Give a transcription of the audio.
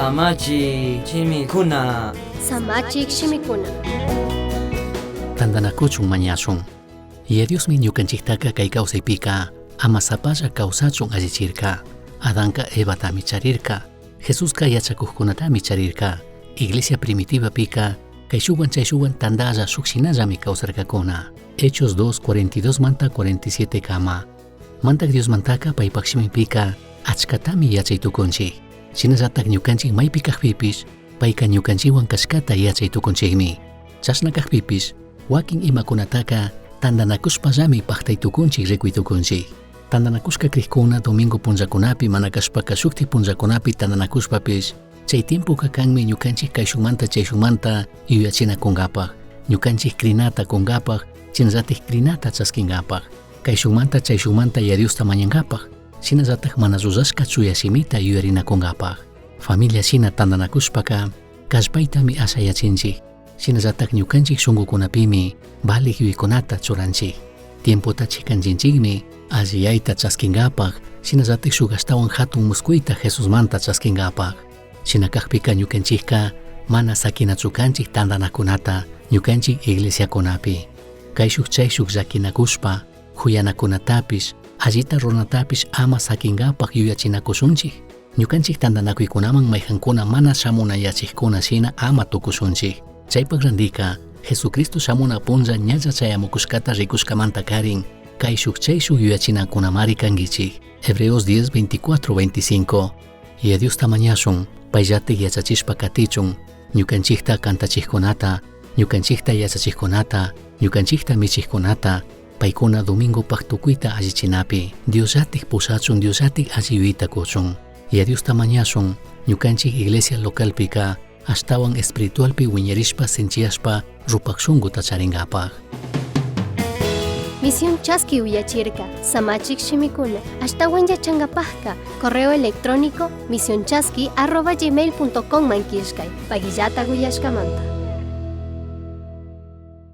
Samachik shimikuna. Samachik shimikuna. Tandanakuchun mañashun. Yaya Diosmi ñukanchiktaca kay kawsaypika ama sapalla kawsachun allichirka. Adanka Evatami charirka. Jesuska yachakukkunatami charirka. Iglesia primitivapika kayshuwan chayshuwan tandalla shuk shinallami kawsarkakuna. Hechos 2, 42 manta 47 kama. Mandak Diosmantaka paypak shimipika achkatami yachay tukunchik. Shinallatak ñukanchik maypi kakpipish payka ñukanchikwan kashkata yachay tukunchikmi. Chashna kakpipish wakin imakunataka tandanakushpallami paktay tukunchik rikuy tukunchik. Tandanakushka krikuna domingo punllakunapi mana kashpaka shukti punllakunapi tandanakushpapish chay tiempoka kanmi ñukanchik kayshunmanta chayshunmanta yuyachinakunkapak, ñukanchik crinata kunkapak, shinallatik crinata chaskinkapak, kayshunmanta chayshunmanta Yaya Diosta mañankapak, shinallatak mana llullashka chuya shimita yuyarinakunkapak. Familia shina tandanakushpaka kallpaytami ashayachinchik, shinallatak ñukanchik shunkukunapimi valik yuyaykunata churanchik. Tiempota chikanchinchikmi alliyayta chaskinkapak, shinallatik shuk ashtawan hatun muskuyta Jesusmanta chaskinkapak. Shina kakpika ñukanchikka mana sakinachu kanchik tandanakunata ñukanchik iglesiakunapi. Kayshuk chayshuk llakinakushpa, huyanakunatapish, allita runatapish ama sakinkapak yuyachinakushunchik. Ñukanchik tandanakuykunaman mayjankuna mana shamunayachikkuna shina ama tukushunchik. Chaypak randika, Jesucristo shamuna punlla ñalla chayamukushkata rikushkamanta karin, kayshuk chayshuk yuyachinakunamari kankichik. Hebreos 10, 24, 25. Yaya Diosta mañashun, payllatik yachachishpa katichun, ñukanchikta kantachikkunata, ñukanchikta yachachikkunata, ñukanchikta michikkunata, paykuna domingopak tukuyta allichinapi, Diosllatik pushachun, Diosllatik alli yuyayta kuchun. Yaya Diosta mañashun, ñukanchik iglesia localpika ashtawan espiritualpi wiñarishpa sinchiyashpa rupak shunkuta charinkapak. Misión Chaski uyachirka, Samachik shimikuna, ashtawan yachankapajka, correo electrónico misionchaski@gmail.com man killkay, pagillata uyashkamanta.